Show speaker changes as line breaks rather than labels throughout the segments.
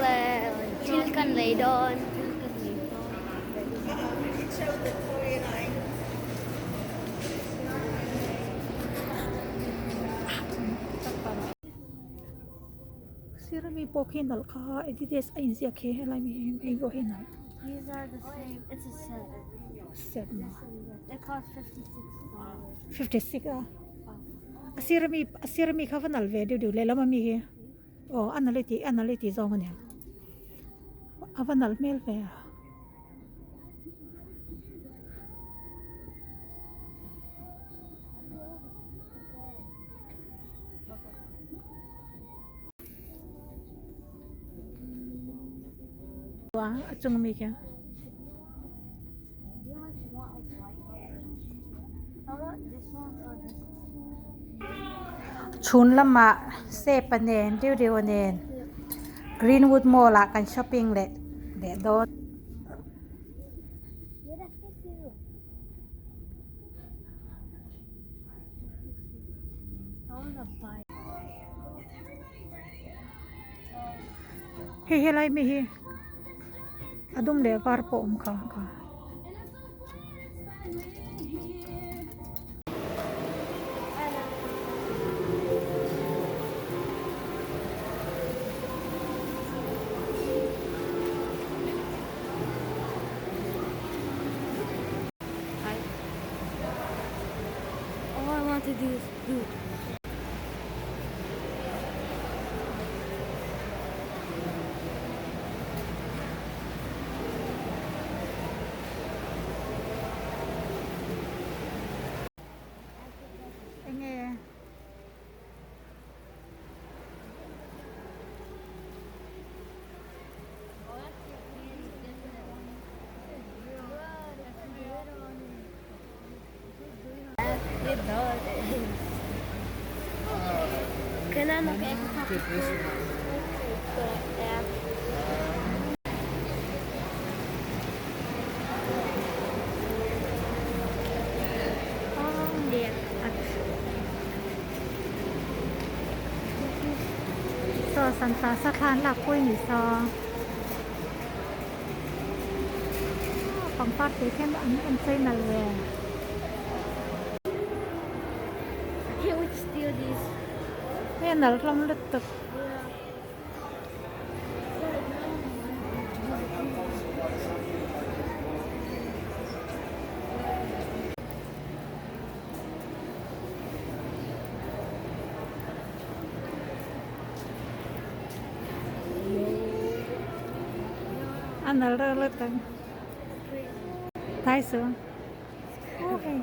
Awle, thil kan lei dawn.
Sir ami pawh khi nalh kha Adidas a inziak khi helai mi hi hei pawh hi nalh.
These are the same. It's a set.
Set maw?
It costs $56.
56 a. A sir ami a sir ami kha va nalh ve deuh deuh lehlam ami hi. Aw a nalh i tih a nalh i tih zawng a nia. A va nalh hmel ve a. A chung ami khi. Chhun lamah sepa nen deuh deuh nen Greenwood Mall ah kan shopping leh leh dawn. Hei helai mi hi a dum leh var pawh a awm kha kha.
All I want to do is poop.
Enge. Saw Santa sa thla an lak pawh ni saw pangpar te khian an en chei nalh ve. Hei a nalh hlawm lutuk. A nalh reuh lutuk. Tlai suh. Aw hei.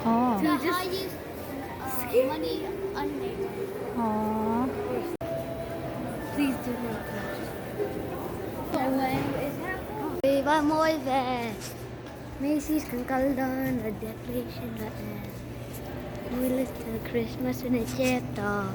Aw. Aw.
Macy's kan kal dawn a decoration a Christmas in a chet tawh.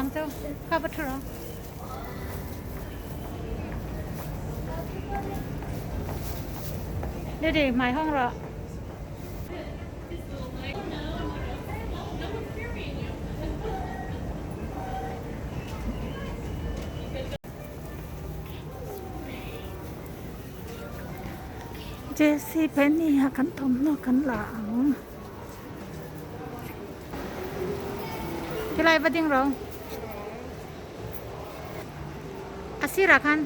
ang cheu kha va thu rawh. Daddy hmai hawng rawh. Jesse Penny ah kan thawmhnaw kan la ang. Khilai va ding rawh. A sirah khan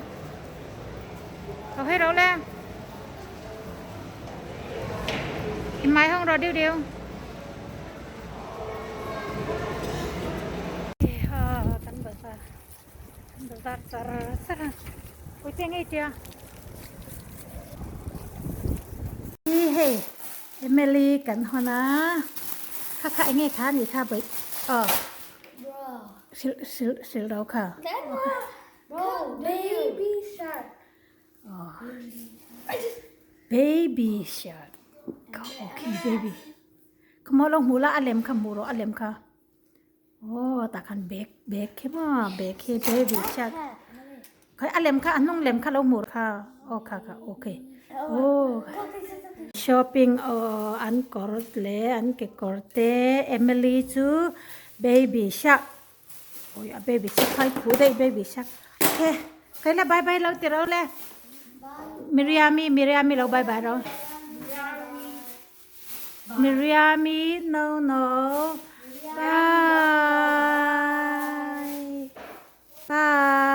lo hawi rawh le. I hmai hawng rawh deuh deuh. Kan bazar kan bazar char char a pawite ngei tia. Hei Emily kan hawn a kha kha enge kha ni kha bawih aw sil sil sil ro kha.
Baby shark.
Baby shark kha okay baby kha maw lo hmu la a lem kha hmu rawh a lem kha aw tah khan bag bag khi maw bag khi baby shark kha a lem kha a hnung lem kha lo hmu kha aw kha kha okay aw shopping aw an kawr leh an kekawr te Emily chu baby shark. Oi a baby shark khai phu daih baby shark okay kai la bye bye lo ti ro le Miriami Miriami lo bye bye ro Miriami no no bye bye.